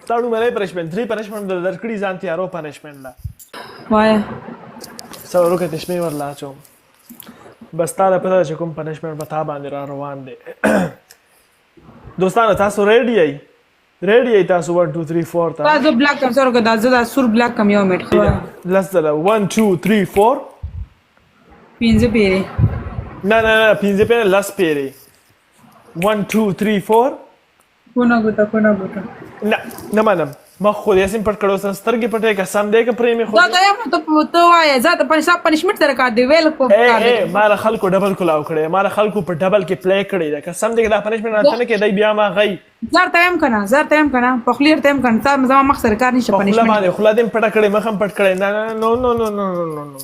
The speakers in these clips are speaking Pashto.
ستا لومړی پنشمنټ، درې پنشمنټ در درکړي، ځان تیارو پنشمنټ له. وایه. څلور که چشمې ورله اچوم، بس تا له پته ده چې کوم پنشمنټ په تا باندې را روان دی. دوستانو، تاسو ریډي یئ؟ ریډي یئ تاسو؟ 1 2 3 4 ته دا زه بلاک کم سره، دا زه دا سور بلاک کم، یو منټ. خو لس ځله، 1 2 3 4. پنځه پیری. نه نه نه، پنځه پیری، لس پیری. 1 2 3 4. کونه ګوته، کونه ګوته. نه نه منم، مخ خو دې سم پټ کړو، سره سترګې پټې، قسم دې که پرې مې خو دا ته یم، ته ته وایې زه ته پنشمنټ سره کار دی ویل کو کار دی. ای ما له خلکو ډبل کولاو کړی، ما له خلکو په ډبل کې پلی کړی ده، قسم دې که دا پنشمنټ راته نه کېدی بیا ما غی. زر ته یم کنه، زر ته یم کنه، په خولې ته یم کنه، تا زما مخ سره کار نشته. په خوله پنشمنټ باندې خوله دې پټه کړې، مخ هم پټ کړی. نه نه، نو نو نو نو نو نو نو،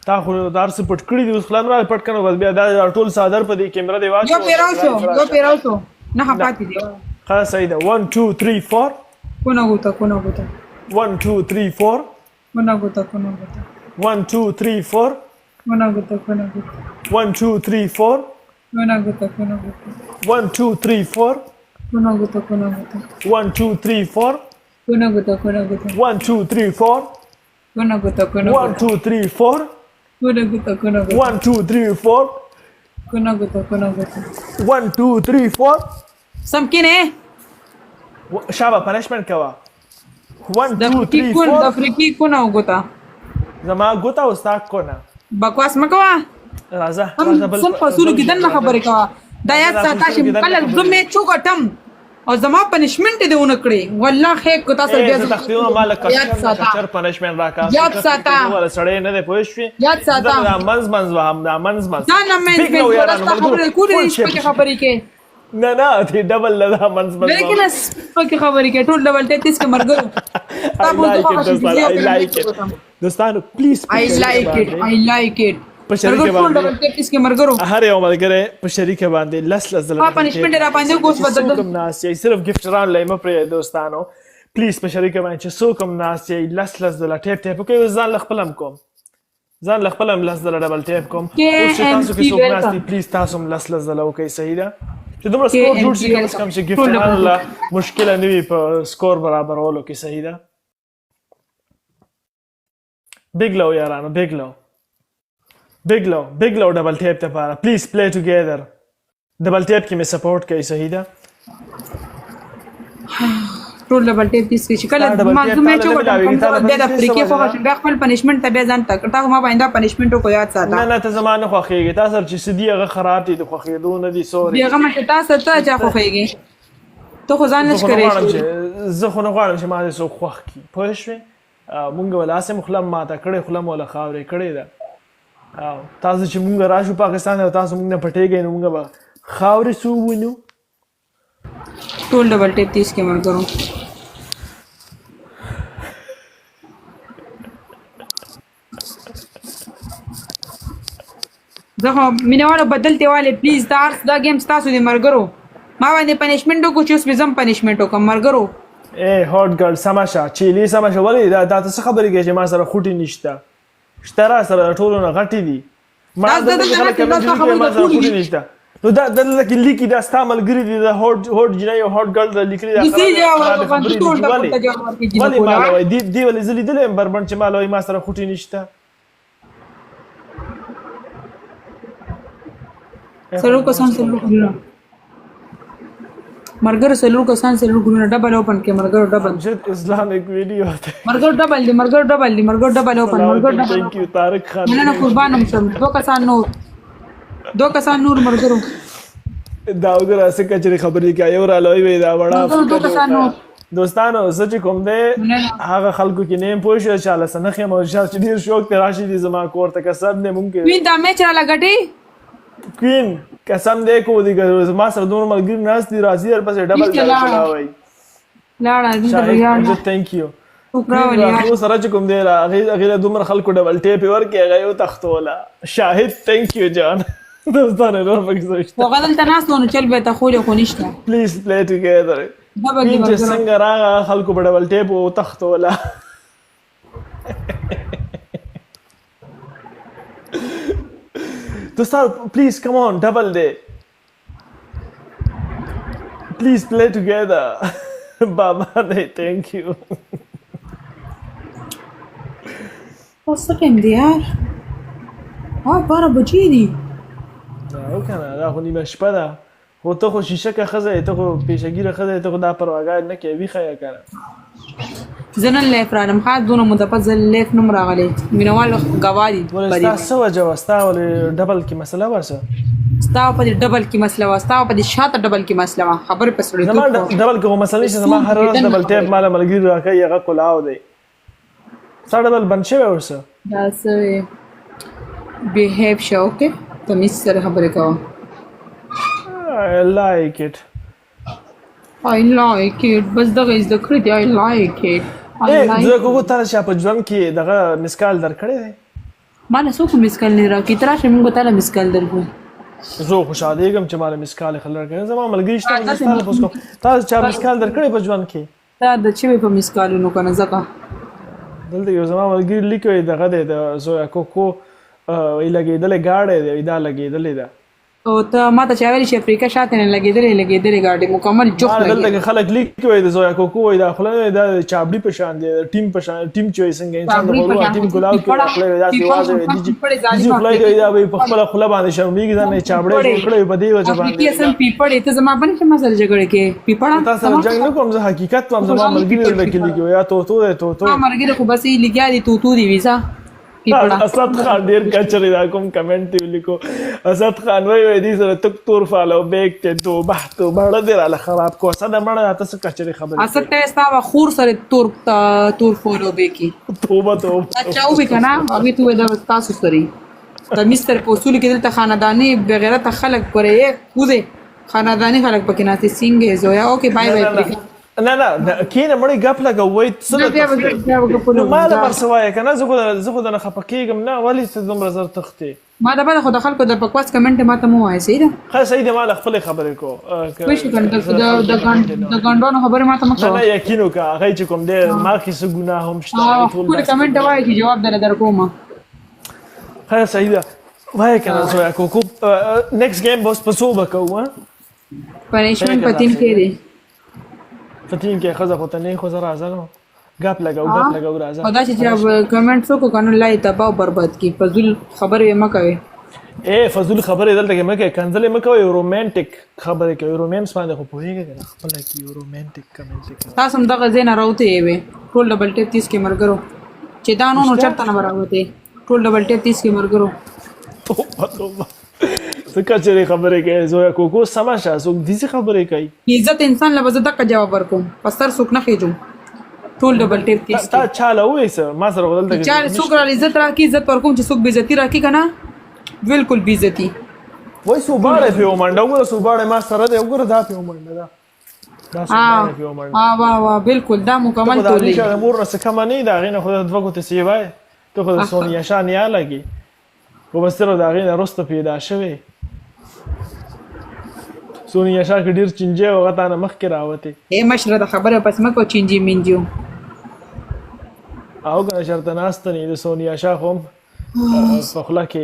تا خو دار څه پټ کړی دی، اوس خوله هم را پټ کړه، بس بیا دا ټول څادر په دې کیمره دی واچو. یو پیراو شو، یو پیراو شو، نه پاتې دی. ښه صحیح ده. 1 2 3 4. کونه ګوته، کونه ګوته. 1 2 3 4. کونه ګوته، کونه ګوته. 1 2 3 4. کونه ګوته، کونه ګوته. 1 2 3 4. کونه ګوته، کونه ګوته. 1 2 3 4. کونه ګوته، کونه ګوته. 1 2 3 4. کونه ګوته، کونه ګوته. 1 2 3 4. کونه ګوته، کونه 1 ګوته. 2 3 4. کونه ګوته، کونه ګوته. 1 2 3 4. کونه ګوته، کونه ګوته. 1 2 3 4. سم کینې. شابه پنشمنټ کوه. 1 د 2 افریقي 3 کون، د 4. افریقي کونه وګوته. زما ګوته او ستا کونه. بکواس مکوه. راځه. هم راځه بل سم فصلونو کې دننه خبرې کوه. دا یاد راځه، ساته چې فصلونو کې دننه کله زه خبرې. میچ وګټم او زما پنشمنټ دې ونه کړې، والله خیر کو تاسو ای بیا زه تختیونه، ما له یاد کچر نه ساته. کچر پنشمنټ راکا. یاد ساته. ولا سړی نه دی پوه شوې. یاد ساته. دا منځ منځ وهم، دا منځ منځ. دا نه منځ Big منځ لو یارانو، ستا ملګرو، خبرې کولې full دي، shape. سپکې خبرې کې. نه نه، دې ډبل له دا منځ منځ. لیکن سپکې خبرې کې ټول ډبل ټیپ 30 کې مرګرو. I like it دوستانو، I like it دوستانو، پلیز. I like it، I like it. په شریکه ټول باندې. ډبل ټیپ 30 کې مرګرو. هر یو ملګری په شریکه باندې لس لس ځله ها، punishment را باندې وکړو، اوس به څوک هم ناست یئ، صرف ګفټران لای مه پرېږدئ. دوستانو، پلیز په شریکه باندې چې څوک هم ناست یئ، لس لس ځله ټیپ ټیپ وکړئ. اوس ځان له خپل هم کوم، ځان له خپل هم لس ځله ډبل ټیپ کوم. اوس چې تاسو کې KMC څوک ناست دي، welcome. پلیز تاسو هم لس لس ځله وکړئ. صحیح ده چې دومره سکور جوړ شي، کم از کم چې ګفټران له مشکله نه وي په سکور برابرولو کې. صحیح ده. بیگ لو یارانو، بیگ لو، بیگ لو، بیگ لو ډبل ټیپ لپاره. پلیز پلی ټوګیدر، ډبل ټیپ کې مې سپورټ کوي. صحیح ده. ټول ډبل ټیپ 30 کې چې کله ستا ډبل ما ټیپ زه میچ تا له وګټم، ملاویږي، تا له بیا د پنشمنټ افریقې څه خو وجه ده؟ بیا خپل پنشمنټ ته بیا ځان ته تا خو ما باندې پنشمنټ وکړو، یاد نه ساته. نه، ته زما نه خوښېږي. تا سره چې څه دي هغه خراب دي، د خوښېدو نه دي، سوري. بیا غمه چې تا سره ته چا خوښېږي، ته خو ځان زه نش خو نه کړې. غواړم چې، زه خو نه غواړم چې ما دې څوک خوښ کړي، پوه شوې؟ مونږ ولا هسې هم خوله ماته کړې، خوله مو له خاورې کړې ده. او تاسو چې مونږ راشو پاکستان ته، تاسو مونږ نه پټېږئ، نو مونږ به خاورې څو وینو. ټول ډبل ټیپ 30 کې مرګرو. زه خو مینوالو بدل دیواله، پلیز. دا هر دا گیم ستاسو دی مرګرو. ما باندې پنشمنټ وکړو چې اوس به زم پنشمنټ وکم مرګرو. ای هاټ ګرل، سمه شه چیلې، سمه شه. ولې دا ته څه خبرې کوې چې ما سره خوټې نشته؟ شته را سره، د ټولو نه غټې دي. ما دا دلته دلته کې خلک ناست دي، کمنټ دا لیکي خبرې ما د سره ټولو خوټې دي. نشته. نو دا دلته کې لیکي، دا ستا ملګري دي، دا هاټ هاټ جنۍ او هاټ ګرل دا لیکلي، دا دوسی جواب خرابې ورکړه، خبرې دي ټول چې ته ولې ته جواب ورکړي ولې جنکو ما له. له وایي دی؟ ولې زه لیدلی یم بربنډ چې ما له وایي ما سره خوټې نشته؟ څلور کسان، څلور ګلونه مرګرو، څلور کسان، څلور ګلونه. ډبل اوپن کې مرګرو، ډبل. امجد اسلامک ویډیو ته. مرګرو ډبل دی، مرګرو ډبل دی، مرګرو ډبل اوپن، مرګرو ډبل. ثانک یو طارق خان. مننه، قربان هم شم. دوه کسان نور، دوه کسان نور مرګرو. دا وګوره څه کچرې خبرې کوي، یو رالوی وي دا وړه. مرګرو، دوه کسان نور. دوستانو، زه چې کوم دی مننه. هغه خلکو کې نیم پوه شو چې له څه نه ښیم، او چې ډېر شوق ته راشي دي زما کور ته، قسم دی مونږ کې. کوین، دا میچ را لګټي. کوین، قسم دی کو دي زما سره دومره ملګري ناست دي، راځي درپسې ډبل نشته، ډبل لاړه. کولاوي. لاړه دلته. شاهد یار امجد، ثانک یو. څوک راولي یار. راتلو سره چې کوم دی هغې هغې له دومره خلکو ډبل ټیپ یې ورکړې، هغه یې وتښتوله. شاهد، ثانک یو جان. دوستانو، نور پکې څه شته؟ خو هغه دلته ناست و نو چل به ته خولې خو نشته. پلیز پلی ټوګیدر. ډبل دی کوین چې مرګرو. څنګه راغه، خلکو په ډبل ټیپ وتښتوله. دوستان، پلیز کم آن، ډبل دی، پلیز پلی ټوګیدر. بابا دی، ثانک یو۔ اوس څه ټایم دی یار؟ ها، 12 بجې دي۔ او کنه، دا خو نیمه شپه ده۔ خو ته خو شیشه که ښځه یې، ته خو پیشګیره ښځه یې، ته خو دا پرواګان نه کوې، ویښه یې کنه۔ زه نن live رالم، ښه، دونه موده پس زه live نم راغلی، مینوال ګواه دي۔ ولې؟ په دې۔ ستا څه وجه وه؟ ستا ولې double کې مسله وه څه؟ ستا په دې double کې مسله وه، ستا په دې شاته double کې مسله وه، خبرې په سړیتوب زما کوه۔ double کې خو مسله نشته، زما هره ورځ double tap ماله ملګري راکوي، هغه کلاو دی۔ ستا double بند شوی اوس؟ دا څه behave شه، okay؟ تمیز سره خبرې کوه۔ I like it. I like it، بس دغه زده کړی دی، I like it. I ای like زه کوکو، تا چا په ژوند کې دغه miss call درکړی دی؟ ما نه څوک miss call نه راکړي، ته راشه، موږ به تاله miss call درکړو۔ زه خوشحالېږم چې ماله miss call خلک راکړي، زما ملګري شته، زه ستا له کوم۔ تا چا miss call درکړی په ژوند کې؟ تا د چوي په miss call ونو کنه، ځکه دلته یو زما ملګري لیکي، دغه دی د زویا کوکو، وایي لګېدلې ګاډی دی، وایي دا لګېدلې ده۔ او ته ما ته چا ویلي چې افریقا شاته نه لګېدلې، لګېدلې ګاډی مکمل جوخت دلته لګېدلی۔ کې خلک لیکي، وایي د زویا کوکو، وایي دا خوله نه، دا د چابړي په شان دی، د ټیم په شان، ټیم چې وایي څنګه انسان د چابړي په غرو شان ټیم ګلاو کې پیپړه، خوله وایي داسې پیپړه، واځي، وایي دیجی پیپړې دیجی ظالمه خوله دی، دا وایي په خپله خوله باندې شرمېږي، ځان یې چابړی جوړ کړی په دې وجه افریقي باندې۔ اصل پیپړې، ته زما باندې چې ما سره جګړه کې پیپړه۔ تا سره جنګ نه کوم، زه حقیقت وایم۔ زما ملګري دلته کې لیکي، یا توتو دی، توتو۔ ما ملګري خو بس یې لګیا دي، توتو دی ویزا پیپړه۔ اسد خان ډیر کچري، دا کوم کمنټ دی ولیکو۔ اسد خان وای، وای دې سره تک تور follow back ته، توبه توبه، مړه دې راله خراب کو۔ اسد مړه، ته څه کچري خبرې۔ اسد ته ستا به خور سره تور تور follow back کی۔ توبه توبه۔ چاو به کنه، هغه ته دا تاسو سره د مستر په اصول کې دلته خانداني بغیرته خلک پرې کوزه، خانداني خلک پکې ناست سینګې زویا۔ okay، bye bye. نه نه نه، کینه مړی، ګپ لګو، وای څه نه، بیا به بیا به ګپ نو ما له ولګوم۔ بر وایې کنه، زه خو نه خپه کېږم نه، ولې ته دومره زر تښتې؟ ما د بل خو د خلکو د بکواس کمنټ ما ته مو وایې، صحیح ده؟ ښه، صحیح ده، ما له خپلې خبرې کو۔ پوه شو کنه، د د ګنډونو خبرې ما ته مه نه نه کوه۔ یقین وکړه، هغه چې کوم دی ما کې څه ګناه هم شته، هغه ټول ټول داسې کمنټ وایې چې جواب در درکوم۔ ښه، صحیح ده، وایې کنه زویا کوکو، next game بس په څو به کوو، ها؟ punishment په تین کې دی۔ په تین کې ښځه خو ته نه، خو زه راځه نو ګپ لګاو، ګپ لګاو، راځه۔ او دا چې کمنټ څوک کنه لای تباہ او برباد کی، فضول خبرې مه کوي۔ اے فضول خبرې دلته کې مه کوې، کنځلې مه کوئ، romantic خبرې کوي۔ romance باندې خو پوهېږې که نه؟ خپله کې یو romantic comment کوي۔ تاسو هم دغه ځای نه راوتی وي، ټول double tap 30 کې مرګرو چې دا نو چرته نه راوتی، ټول double tap 30 کې مرګرو۔ توبه توبه، څه کچرې خبرې کوې زویا کوکو، سمه شه، څوک داسې خبرې کوي؟ عزت انسان له به زه دغه جواب ورکوم، په سر څوک نه خېجوم۔ ټول double tap 30۔ تا چاله ووایې څه؟ ما سره خو دلته کې چا څوک را عزت راکړي، عزت ورکوم، چې څوک بې عزتي راکړي که نه، بالکل بې عزتي۔ وای سوباړی پې ومنډه، وګوره سوباړی ما سره دی، وګوره دا پې ومنډه، دا دا سوباړی پې ومنډه۔ ها، واه واه، بالکل دا ته مکمل خو د تولې۔ علیشا د مور نه څه کمه نه یې، د هغې نه خو دوه ګوتې سیوا یې، ته خو د سونیا شاه نیا لګي، خو بس ته د هغې نه وروسته پیدا شوې۔ سونیا شاه کې ډېر چینجی و، هغه تا نه مخکې راوتې۔ ای مشره، د خبره پس مه کوه، چینجی مینجیو۔ او که نه چېرته ناسته نه د سونیا شاه خو هم په خوله کې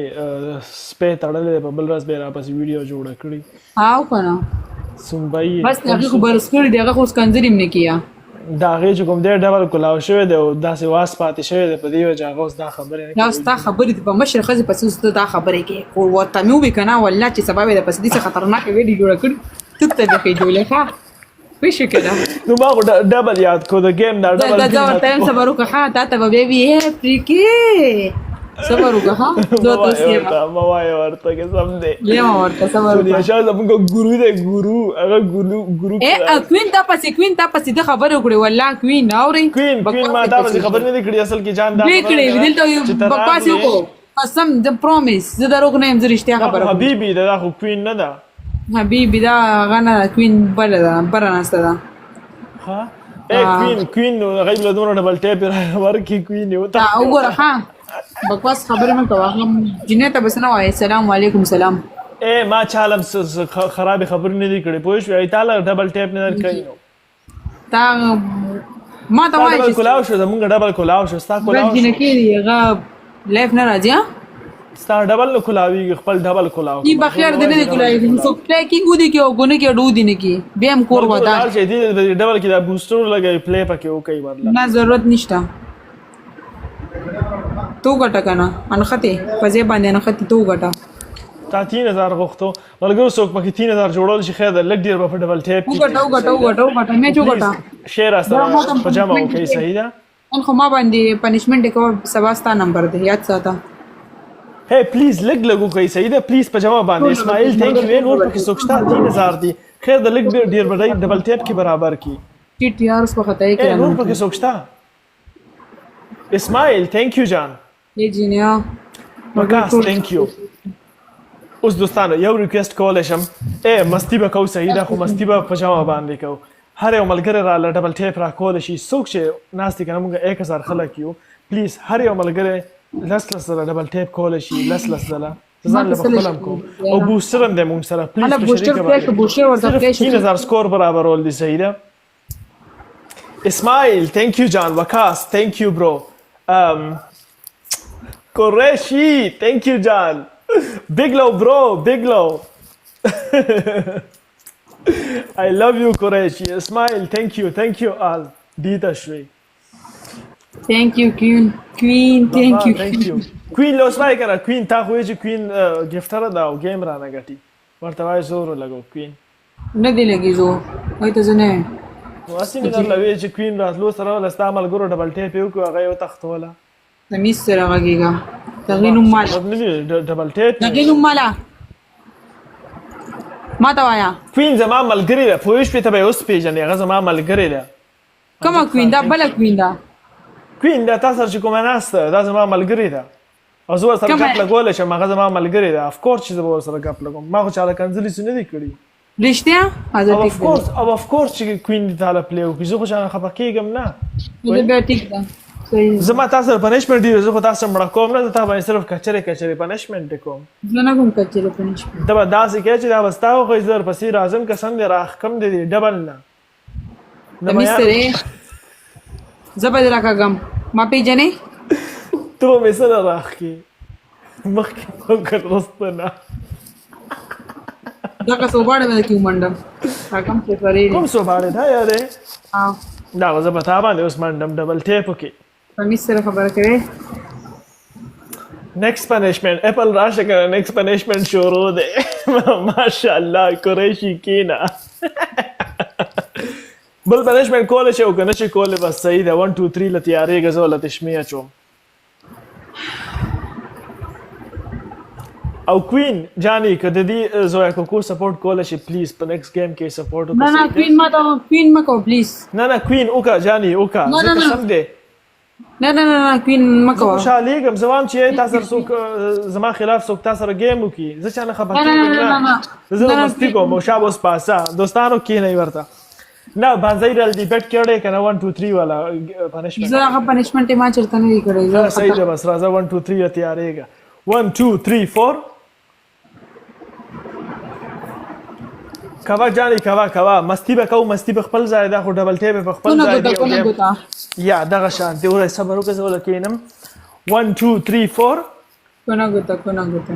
سپی تړلی دی، په بل ورځ به یې راپسې ویډیو جوړه کړي۔ او که نه سومبۍ۔ بس هغې خو برس کړي دی، هغه خو اوس کنځلې هم نه کیه۔ د هغې چې کوم دی double کلاو شوی دی او داسې واس پاتې شوی دی، په دې وجه هغه اوس دا خبرې نه دا کوي۔ ستا خبرې دي، په مشر ښځې پسې اوس ته دا خبرې کوې، خو ورته مې وویل که نه، والله چې سبا به یې پسې داسې خطرناکه ویډیو جوړه کړي، توک ته به خېجولې، ښه پوه شوې که نه؟ نو ما خو double یاد کو، د game دا double دا زه ورته یم، صبر وکړه، ښه، تا ته به بیا وي، ای پریکې، صبر وکړه، ښه، زه ورته اوس یم۔ مه وایه ورته که سم دی۔ یم ورته، صبر سونیا وکړه۔ شاه زموږ ګورو دی، ګورو، هغه ګورو ګورو۔ ای کوین تا پسې، کوین تا پسې د خبرې وکړې، والله کوین اورې۔ کوین، کوین ما تا پسې خبرې نه دي کړې، اصل کې جان دا دوی خبره کړې، ده دلته یو چې ته بکواس یې راغلې۔ وکړو، قسم د promise، زه دروغ نه یم، زه رښتیا دا خو خبره کوم۔ حبیبي ده، دا خو کوین نه ده۔ حبیبي دا هغه نه ده، کوین بله ده، بره ناسته ده۔ ها ای کوین، کوین نو هغې له دومره double tap ورکړي، کوین یې وتښتېده۔ وګوره، ښه، بکواس خبرې مه کوه، هغه جنۍ ته به څه نه وایې۔ سلام علیکم، سلام۔ ای ما چاله هم څه خرابې خبرې نه دي کړې، پوه شوې؟ ای تا له double tap نه درکوي نو۔ تا ما ته ستا وایې double چې کلاو شو، زمونږ double کلاو شو، ستا بل کلاو شو۔ جینکۍ دي، هغه live نه راځي، ها؟ ستا ډبل نه کولاویږي، خپل ډبل کولاو. نی بخیر دې نه دی کولاویږي، څوک پلی کې ودی کې او ګونه کې اډو دی نه کې بیا هم کور ودان. لاړ شي دې ډبل کې دا بوسټر لګوي، پلی پکې وکوي ورله. نه، ضرورت نشته، تو ګټه کنه، انخته په ځای باندې انخته تو ګټه. تا 3000 غوښتو ملګرو، څوک پکې 3000 جوړول شي؟ خیر ده، لږ ډېر به په ډبل ټیپ کې. وګټه وګټه وګټه وګټه مې وګټه. شعر سره په جمع وکړئ، صحیح ده. نن خو ما باندې پنشمنټ کوه، سبا ستا نمبر دی، یاد ساته. هی پلیز لګ لګ وکړئ، صحیح ده، پلیز په جمع باندې. اسماعیل thank you. نور پکې څوک شته؟ 3000 دي، خیر ده، لږ ډېر به ډبل ټیپ کې برابر کی. ټی ټی آر اوس په خطا کې. نور پکې څوک شته؟ اسماعیل thank you جان. ای جینیا. وکاس thank you. اوس دوستانو یو ریکوست کولی شم، ای مستی به کوو، صحیح ده، خو مستی به په جمع باندې کوو. هر یو ملګری را له ډبل ټیپ را کولی شي، څوک چې ناست دي که نه، موږ 1000 خلک یو، پلیز هر یو ملګری لس لس ځله ډبل ټیپ کولی شي، لس لس ځله. زه ځان له خپل هم کوم او بوستر هم دی موږ سره. پلیز په شریکه باندې بوستر ورته پلی شي. 3000 سکور برابرول دي، صحیح ده. اسماعیل thank you جان. وکاس thank you bro. Qureshi thank you جان. Big love bro, big love. I love you Qureshi. Ismail thank you, thank you all. دیتا شوي. Thank you queen, queen thank you. Thank you queen. لوس وای کنه queen، تا خو چې queen gifter دا او game را نه غټي ورته وای، زور لګو queen. نه دی لګي زور، وای ته زنه. نو اسی مې درله وی چې queen راتلو سره ولستا ملګرو ډبل ټیپ یو کو، هغه یو تختوله. تمیز سره غږیږه، دغې نوم ماله. ډبل ټیپ. دغې نوم ماله ما ته وایا. queen زما ملګری ده، پوه شوې؟ ته به یې اوس پېژنې، هغه زما ملګری ده. کومه queen دا؟ بله queen ده. queen دا تا سره چې کومه ناسته دا زما ملګری ده او زه ورسره ګپ لګولی شم. هغه زما ملګری ده، of course چې زه به ورسره ګپ لګوم، ما خو چاله کنځلې څه نه دي کړي. رښتیا؟ او of course، او of course چې queen دې تاله play وکړي، زه خو چانه خفه کېږم نه. زه بیا ټیک ده. زما تاسو سره پنشمنټ دی، زه خو تاسو مړه کوم نه، زه تا باندې صرف کچره کچره پنشمنټ کوم. زه نه کوم کچره پنشمنټ. ته به داسې کوې چې دا به ستا وخوري، زه درپسې راځم، قسم دې راښکم دې ډبل نه. تمیز سره زه به دې راکاږم، ما پېژنې؟ ته به مې څه نه راښکې، مخکې به که وروسته نه. دغه څوباړه مې کې ومنډم، راکم چې پرې. کوم څوباړه دا یاره؟ دا زه به تا باندې اوس منډم ډبل ټیپ وکړي. تمیز سره خبره کوي. Next punishment apple راشه کنه، نیکسټ پنشمنټ شروع دی. ماشاءالله قریشی کینا، بل پنشمنټ کولی شي او که نه شي کولی، بس صحیح ده. 1 2 3 له تیارېږه، زه له تشمې اچوم. او queen جانی که د دې زویا کوکو support کولی شي، پلیز په نیکسټ game کې support وکړه. نه نه، queen ما ته queen مکو پلیز. نه نه، queen وکړه جانی، وکړه، زه قسم دی. نه نه نه نه، queen مکو. خوشحالېږم، زه وایم چې تا سره څوک زما خلاف څوک تا سره game وکړي، زه چا نه خفه کېږم نه، زه مستی کوم. او شابه اوس پاسه دوستانو کښېنئ ورته. نه بانځي رل دی بیټ کړی کنه، 1 2 3 والا پنشمنټ. زه هغه پنشمنټ ما چرته نه دی کړی. زه صحیح ده، بس راځه، 1 2 3 تیارېږه. 1 2 3 4. کوا جانی، کوا کوا، مستی به کو، مستی به خپل ځای ده، خو ډبل ټیپ په خپل ځای دی. یا دغه شان دی ورای، صبر وکړه، زه ولا کینم. 1 2 3 4. کونه ګوته، کونه ګوته.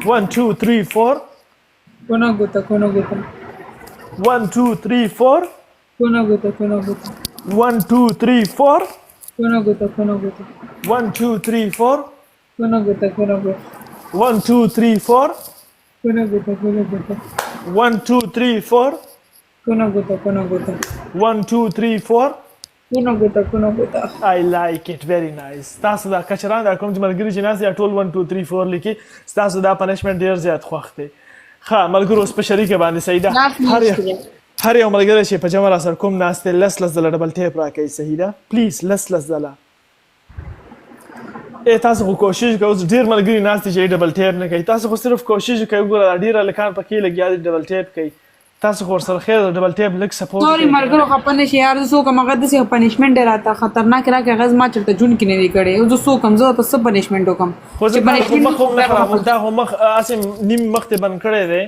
1 2 3 4. کونه ګوته، کونه ګوته. 1 2 3 4. کونه ګوته، کونه ګوته. 1 2 3 4. کونه ګوته، کونه ګوته. 1 2 3 4. کونه ګوته، کونه ګوته. 1 2 3 4. کونه ګوته، کونه ګوته. 1 2 3 4. کونه ګوته، کونه ګوته. 1 2 3 4. کونه ګوته، کونه ګوته. I like it, very nice. تاسو دا کچران دا کوم چې ملګري چې ناست ټول 1 2 3 4 لیکي، تاسو دا پنشمنټ ډیر زیات خوښ دی. ښه ملګرو، اوس په شریکه باندې، صحیح ده، هر یو ملګری چې په جمع را سره کوم ناست دی، لس لس ځله ډبل ټیپ راکوي، صحیح ده، پلیز لس لس ځله. ای تاسو خو کوشش کوئ، اوس ډېر ملګري ناست دي چې ډبل ټیپ نه کوي، تاسو خو صرف کوشش کوئ. وګوره دا ډېر هلکان پکې لګیا دي ډبل ټیپ کوي، تاسو خو ورسره خیر ډبل ټیپ لږ support. Sorry ملګرو، خپه نه شي یار، زه څوک هغه داسې پنشمنټ راته خطرناک راکړ، هغه زما چېرته ژوند کې نه دی کړی. او زه څوک یم؟ زه ته څه پنشمنټ وکړم؟ خو زه مخ هم نه خرابوم، تا خو مخ هسې نیم مخ دې بند کړی دی،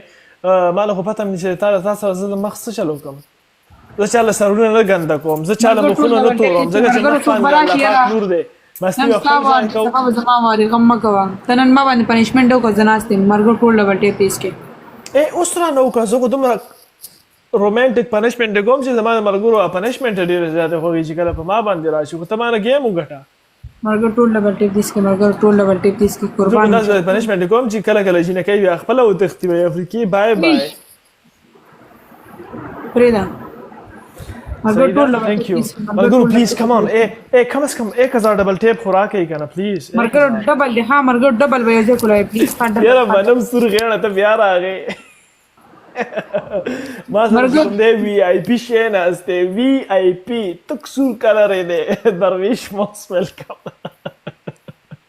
ما له خو پته هم نشته تا سره زه د مخ څه چل وکړم. زه چا له سرونه نه ګنده کوم، زه چا له مخونه نه توروم، ځکه چې مخ باندې الله پاک نور دی. مستي نن به ستا خپل وار ځان دی، کوو. سبا به زما وار وي، غم مه کوه. ته نن ما باندې پنشمنټ وکړه، زه ناست یم. مرګ ټول ډبل ټیپ تیز کې. ای اوس را نه وکړه، زه خو دومره رومانټک پنشمنټ کوم چې زما د ملګرو پنشمنټ ډېره زیاته خوښي چې کله په ما باندې راشي، خو ته ما نه ګیم وګټه. مرګ ټول ډبل ټیپ تیز کې، مرګ ټول ډبل ټیپ تیز کې، زه خو قربان داسې پنشمنټ کوم چې کله کله جینکۍ بیا خپله وتښتي، وایي افریقې بای بای. پرېږده. مرګ صحیح ټول ده، ډبل ثانک ټیپ یو تیز کې، مرګ ملګرو. ټول پلیز کم آن. ای ای کم از کم 1000 ډبل ټیپ خو راکړئ که نه، پلیز. مرګ ډبل دی. ها مرګ ډبل به یو ځای کولای، پلیز. ها ډبل. یاره منم سور غیڼه، ته بیا راغې. ما سره مرګ کوم دی وی آی پی شی ناست دی، وی آی پی تک سور کلر یې دی. درویش موس ویلکم.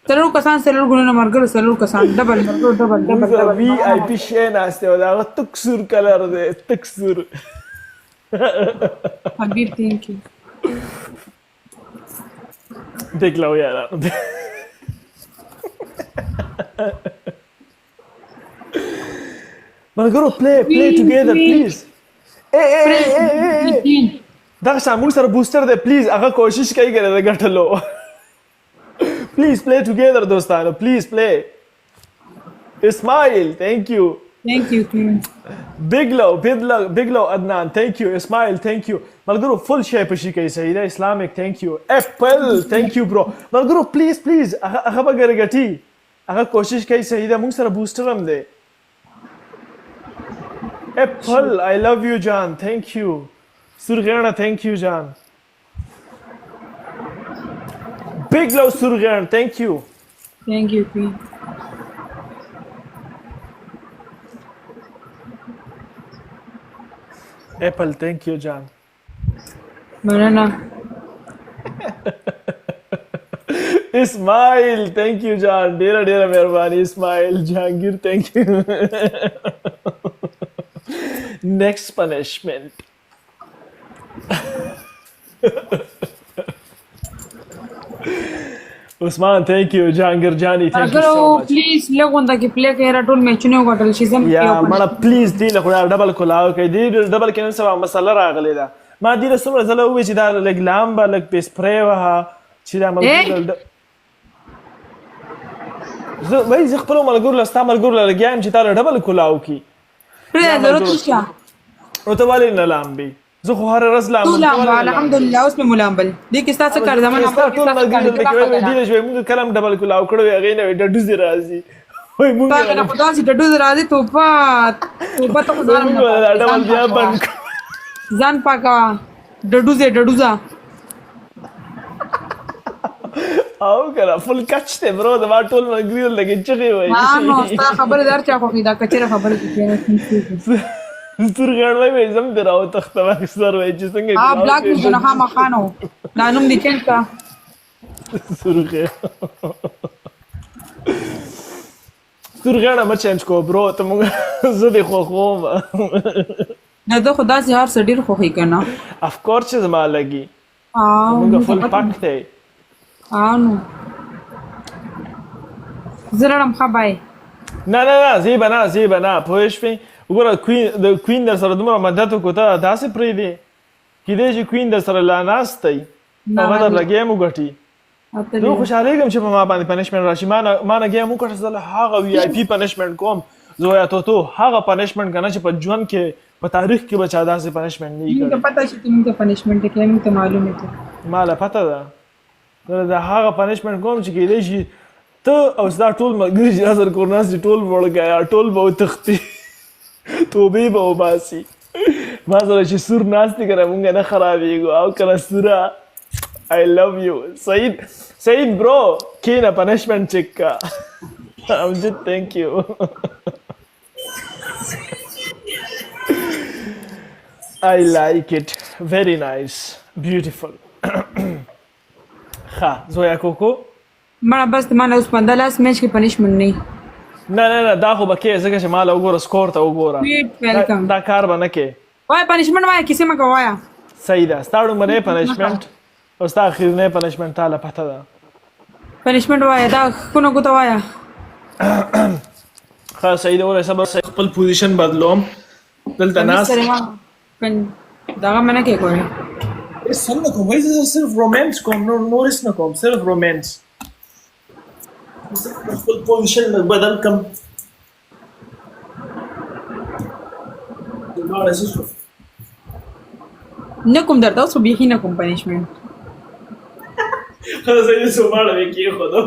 څلور کسان، څلور ګلونه. مرګ څلور کسان ډبل، مرګ ډبل موږ ډبل سره ډبل. وی آی پی شی ناست دی او د هغه تک سور کلر دی، تک سور. حبیب ثانک یو. بیګ لو یارانو. ملګرو پلی پلی ټوګیدر پلیز. ای ای ای ای ای ای دغه شان موږ سره بوستر دی، پلیز. هغه کوشش کوي کنه د ګټلو. پلیز پلی ټوګیدر دوستانو، پلیز پلی. اسماعیل ثانک یو. ثانک یو کوین. بیگ لو، بیگ لو، بیگ لو. عدنان ثانک یو، اسماعیل ثانک یو. ملګرو فل شی پشي کوي. صحیح ده. اسلامیک ثانک یو، اپل ثانک یو برو. ملګرو پلیز پلیز، هغه به ګرګټي، هغه کوشش کوي. صحیح ده، موږ سره بوستر هم دی. اپل آی لو یو جان، ثانک یو. سورغیڼه ثانک یو جان. بیگ لو سورغیڼ، ثانک یو. ثانک یو کوین. اپل ثانک یو جان. مننه. اسماعیل ثانک یو جان، ډیره ډیره مهرباني. اسماعیل جهانگیر ثانک یو. نیکسټ پنشمنٹ. عثمان ثانک یو، جهانگیر جانی ثانک یو مرګرو سو مچ. پلیز لږ کې پلی کوي، را ټول میچونه وګټل شي. زم یا مړه پلیز دی له خدای ډبل کولاو کوي. دی ډبل کې نن سبا مسله راغلې ده. ما دې له څومره ځله وویل چې دا لږ لامبه، لږ پې سپری وهه چې دا ملګرو زه وایي زه خپلو ملګرو له ستا ملګرو له لګیا یم چې تا له ډبل کولاو کړي. پرې ضرورت نشته. نو ته ولې نه لامبې؟ زه خو هره ورځ لامبم، ته ولې لامبه نه لامبې؟ الحمدلله اوس مې ملامبل دې کې ستا څه کار؟ زما ستا ټول ملګري دلته کې وایي دې چې موږ کله هم ډبل کولاو کړو، هغې نه وایي ډډوزې راځي. وایي موږ تا نه خدا چې ډډوز راځي. توبه توبه، ته خو ځان موږ دا ډبل بیا بند کړو. ځان پاکوه. ډډوزې ډډوزه. او کنه فل کچ دی برو. زما ټول ملګري دلته کې چغې وایي. ها نو ستا خبرې در چا خوښي دا کچره خبرې کې سور غړ وای وای زم دې راوتښتم. اکثر وای چې څنګه ها بلاک مې کنه خامخا. نو دا نوم دې چینج کا. سور غړ، سور غړ مه چینج کو برو. ته موږ زه دې خوښوم. نه زه خو داسې هر څه ډېر خوښي کنه. اف کورس چې زما لګي. موږ فل پک دی. ها نو زه لړم. ښه بای. نه نه نه، زه به نه، زه به نه. پوه شوې؟ وګوره کوین، د کوین در سره دومره مدد وکړو، ته داسې پرېږدې؟ کیدای شي کوین در سره لا ناست دی، هغه در له ګیم وګټي. زه خوشحالېږم چې په ما باندې پنشمنټ راشي. ما نه ګیم وګټه، زه له هغه وی آی پي پنشمنټ کوم. زویا تو تو هغه پنشمنټ کنه چې په ژوند کې، په تاریخ کې به چا داسې پنشمنټ نه موږ ته کړی. پته چې ته موږ ته پنشمنټ کوې، موږ ته معلومه ته. ما له پته ده. زه د هغه پنشمنټ کوم چې کیدای شي ته او ستا ټول ملګري چې را سره کور ناست دي ټول وړګیا، ټول به وتښتي، توبې به وباسي. ما سره چې سور ناست دي که نه، مونږ نه خرابېږو. او که نه سوره I love you. سعید، سعید برو کینه، پنشمنټ چیک کا. امجد thank you. I like it. Very nice. Beautiful. ښه زویا کوکو. مړه بس ما له اوس پنده لاس میچ کې پنشمنټ نه. نه نه نه، دا خو به کې ځکه چې ما له وګوره، سکور ته وګوره. Sweet, welcome. دا کار به نه کې. وای پنشمنټ وای، کیسې مکه وایا. صحیح ده. ستا ړومبنی پنشمنټ او ستا اخیرنی پنشمنټ تا له پته ده. پنشمنټ وایا، دا خونه ګوته وایا. ښه صحیح ده. ولې صبر، خپل پوزیشن بدلوم. دلته ناست دغه منه کې کوي. هیڅ هم نه کوم، وایي زه صرف رومانس کوم، نور نور هیڅ نه کوم، صرف رومانس. خپل پوزیشن لږ بدل کم. دواړه څه شو؟ نه کوم درته، اوس خو بیخي نه کوم پنشمنټ. ښه زه یې څو ماړه مې کېښودو.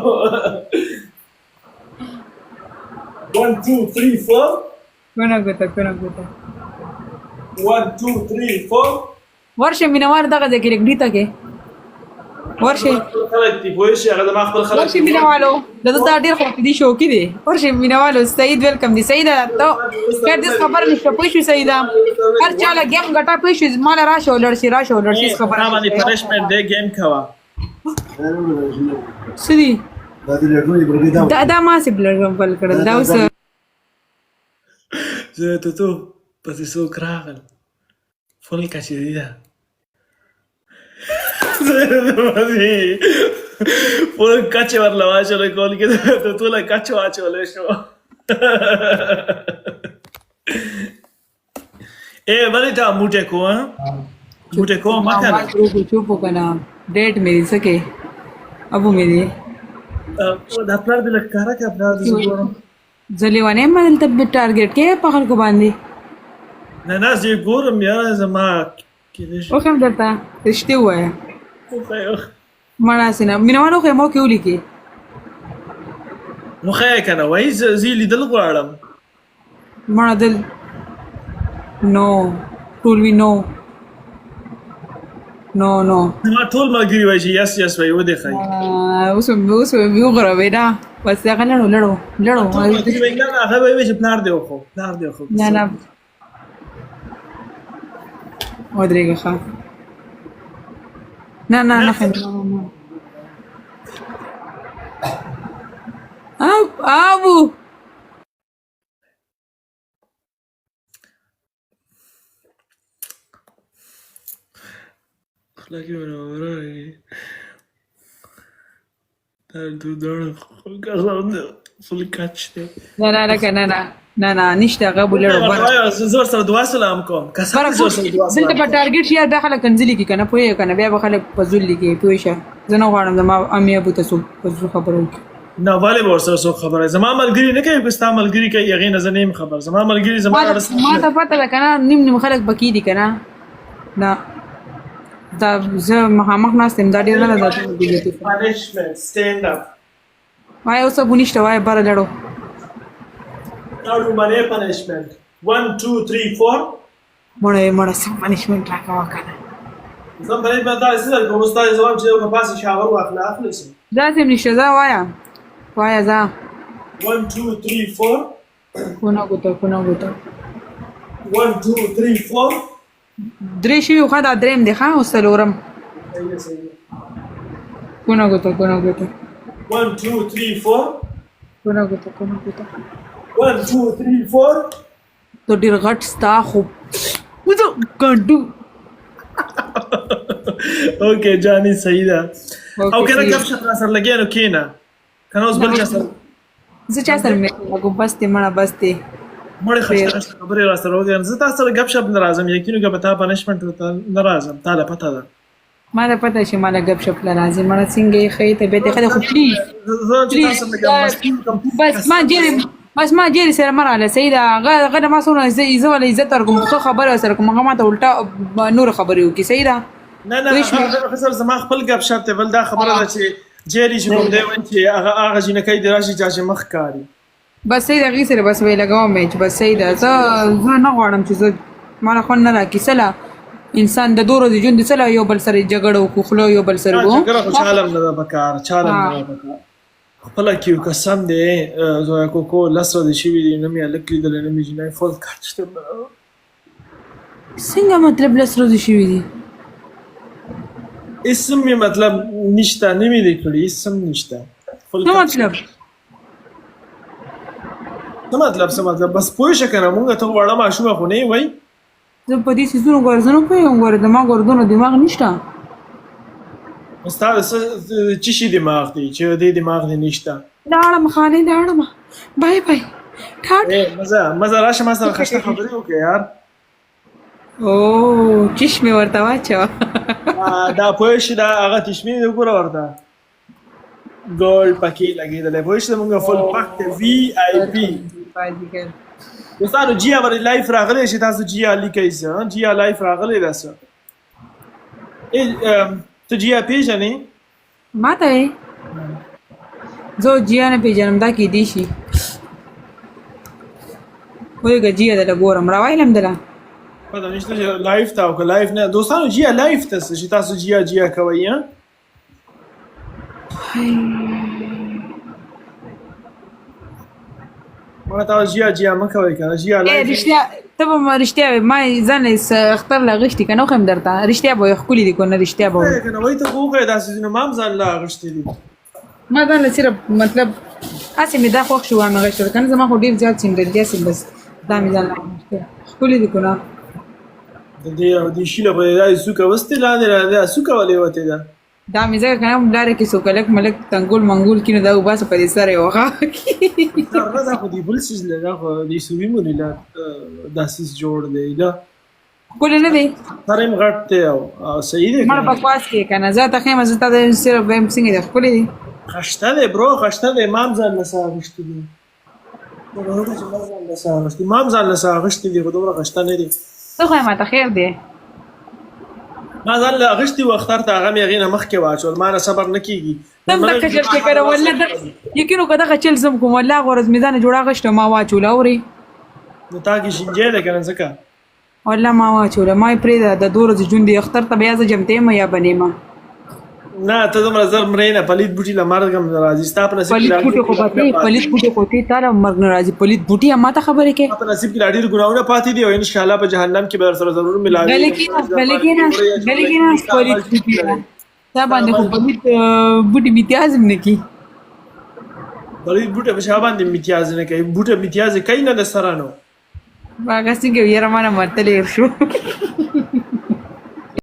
1 2 3 4. کونه ګوته، کونه ګوته. 1 2 3 4. ورشه مینوال دغه ځای کې لږ ته کې ورشه. خلک دي، پوه شي، هغه زما خپل خلک. ورشه مینوالو، د ده ډېر خوښ دي، شوقي دي. ورشه مینوالو، سعید ویلکم دي. سعید، ته خیر دې، خبر نشته، پوه شو سعید؟ هر چا له ګیم ګټه، پوه شو؟ مال راشه ولړ شي، راشه ولړ شي، هیڅ خبره ما باندې پنشمنټ دی، ګیم کوه. څه دي؟ دا د لټونې برګې دا. دا ما سي بلر بل کړل دا اوس. زه ته تو پسې څوک راغل، فل کچېري ده. زه فل کچې ورله واچولې، کول کې ته ټوله کچ واچولی شو. اے ولې تا موټی کوه، موټی کوه مه کنه. چوپ کنه، ډیټ مې دي سکه ابو مې دي. دا پلار دې لږ ښکاره کړه، پلار دې زه ګورم. زه لیونی یم؟ دلته ټارګټ کې په خلکو باندې. نه نه، زه یې ګورم یاره، زما کېدای شي. وښیم درته؟ رښتیا ووایه. وښیه. مړه هسې نه مینوال وښیه، مو کې ولیکې. وښیه که نه، وایي زه یې لیدل غواړم. مړه دل نو ټول وی، نو نو نو. زما ټول ملګري وایي چې یس یس وایي، ودې ښایي. اوس اوس وغوروې دا بس، هغه لړو لړو لړو. ټول ملګري وایي نه نه، هغه وایي چې پلار دې وخو، پلار دې وخو. نه نه، ودرېږه، ښه، نه نه نه ښه. ابو خوله کې ورغی دا دوداړه قسم دی، فل کچ دی. نه نه نه نه نه نه نه، نشته هغه بولړو بره. زه ورسره دعا سلام کوم، قسم بره. زه ورسره دعا دلته سلام په ټارګټ شي، بیا خلک کنځلي کی کنه، پوهې کنه؟ بیا به خلک په ذل لیکي، پوه شه؟ زه نه غواړم زما امي ابو ته څوک په ذل خبرو وکړي. نه، ولې به ورسره څوک خبره؟ زما ملګري نه کوي، که ستا ملګري کوي هغې نه زه نه یم خبر. زما ملګري زما ما ته پته ده کنه، نیم نیم خلک پکې دي کنه. نه، دا زه مخامخ ناست یم، دا ډېر نه ده، دا ټول. پنشمنټ، سټینډ اپ. وای، اوس ابو نشته، وای بره لړو. دا لومړنی پنشمنټ، 1 2 3 4. مړه مړه، څه پنشمنټ راکوه کنه. زه پنشمنټ دا څه درکوم استاد؟ زما چې یو پاسې شاور واخله، اخلي شي. داسې هم نشته، ځه وایه وایه ځه. 1 2 3 4. کونه ګوته، کونه ګوته. 1 2 3 4. درې شوي، ښه، دا دریم دی، ښه، اوس څلورم. صحیح ده، صحیح ده. کونه ګوته، کونه ګوته. 1 2 3 4. کونه ګوته، کونه ګوته. 1 2 3 4. ته ډېر غټ، ستا خو وځه ګانډو. اوکې جاني، صحیح ده. او کنه صحیح. کپ شپ را سره لګیا، نو کینا کنه، اوس بل چا سره. زه چا سره مې لګوم؟ بس دی مړه، بس دی. مړې خشته خشته خبرې را سره وکړې. زه تا سره ګپ شپ نه راځم، یقین وکړه، په تا پنشمنټ ته نه راځم، تا له پته ده. ما ته پته چې ما له ګپ شپ له راځي. مړه، څنګه یې؟ ښه یې، طبیعت یې ښه دی؟ خو پلیز. زه چې تا سره لګیا مستي وکړم. بس ما جیرې، بس ما جیرې سره مه راله، صحیح ده. هغه هغه له ما څومره زه وله عزت ورکوم، ښه خبره ورسره کوم، هغه ما ته الټا نور خبرې وکړي، صحیح ده؟ نه نه. پوه شوې؟ هغه سره زما خپل ګپ شپ دی. بل دا خبره ده چې جیری چې کوم دی، وایي چې هغه هغه جینکۍ دې راشي چا چې مخ کاري. بس صحیح ده، هغې سره بس ویې لګوم یې چې بس صحیح ده. زه نه غواړم چې زه ما له خوند نه راکړي. څه له انسان د دوه ورځې ژوند دی، څه له یو بل سره جګړه وکړو، خوله یو بل سره نه وکړو؟ جګړه خو چاله هم نه ده پکار، چاله هم نه ده پکار. خپله کې یو قسم دی، زویا کوکو، 10 ورځې شوي دي، نه مې هلک لیدلی، نه مې جینۍ، فول کچ دی. څنګه مطلب 10 ورځې شوي دي؟ اسم مې مطلب نشته، نه مې دی کړي، اسم نشته، فل څه کچ. مطلب؟ څه مطلب، څه مطلب؟ بس پوه شه که نه، مونږ ته وړه ماشومه خو نه یې وای. زه په دې څیزونو ګوره زه نه پوهېږم، ګوره زما ګوره دونه دماغ نشته. ستا د څه چی شي دماغ دی چې دې دماغ دې نشته؟ لاړم خانې، لاړم، بای بای، ټاټ. اے مزه مزه، راشه ما سره خشته خبرې وکړه یار. او چشمې ورته واچوه. دا پوه شي، دا هغه چشمې دې وګوره ورته، ګولډ پکې لګېدلی، پوه شي، زمونږ فل پک دی، وي آی پي. دوستانو، جیا ور لایف راغلی شي، تاسو جیا لیکئ څه، جیا لایف راغلی ده څه. ته جیا پیژنې؟ ما ته وې زه جیا نه پیژنم، دا کېدی شي ولېږه جیا دله ګورم، راوایلم دله. پته نشته چې لایف ته او که لایف نه. دوستانو، جیا لایف ته څه چې تاسو جیا جیا کوئ؟ ها، ما تاسو جیا جیا مه کوئ که نه، جیا لایف. رښتیا ته به ما رښتیا وې، ما ځان اختر له غشتي که نه وښیم درته، رښتیا به وایې، ښکلي دي که نه، رښتیا به وایې. که نه وایي ته خو وښیه، داسې ځینو ما هم ځان له اخیستي دي. ما ځان له صرف مطلب هسې مې دا خوښ شو مې غشتل که نه، زما خو ډېر زیات سینډل دي، هسې بس دا مې ځان له اخیستي، ښکلي دي که نه. د دې او دې شي له خو دې داسې څوکه وستې لاندې لاندې، دا څوکه ولې وتې ده؟ دا مې ځکه که نه لاره کې څوک هلک ملک تنګول منګول کړي نو دا وباسه په دې سر یې وخه. نه، دا خو دې بل څیز له، دا خو دې سوري موري له دا څیز جوړ دی له. ښکلی نه دی؟ سر یې غټ دی او صحیح دی. مړه بکواس کې که نه، زه ته ښیم، زه تا ته صرف وایم څنګه دی، ښکلی دی؟ خشته دی برو، خشته دی. ما هم ځان له څه اخیستي دي، ما هم ځان له څه اخیستي دي، خو دومره خشته نه دي. ته خو یې ماته خیر دی. ما ځان له اخیستي وو اختر ته، هغه مې هغې نه مخکې واچول، ما نه صبر نه کېږي. تم دغه چل کې کنه والله، یقین وکړه دغه چل زم کوم، والله هغه ورځ مې ځان جوړه غشته ما واچوله، اورې؟ نو تا کې شینجی دی که نه ځکه. والله ما واچوله، ما یې پرېږده، د دوه ورځې ژوند دی، اختر ته بیا زه جمتې یم یا به نه یم. نه، ته دومره زر مرې نه، پلیت بوټي له مرګ هم نه راځي، ستا په نصیب کې پلیت بوټي خو به پلیت بوټي خو ته تا له مرګ نه راځي، پلیت بوټي ما ته خبرې کوې. ستا په نصیب کې لا ډېر ګناهونه پاتې دي او انشاءالله په جهنم کې به در سره ضرور ملاوېږم. غلی کښېنه، غلی کښېنه، غلی کښېنه، پلیت بوټي تا باندې خو پلیت بوټي امتیاز هم نه کوي. پلیت بوټي په چا باندې امتیاز نه کوي؟ بوټي امتیاز کوي نه د سره نو. هغه څنګه یاره، ما نه متلی شو.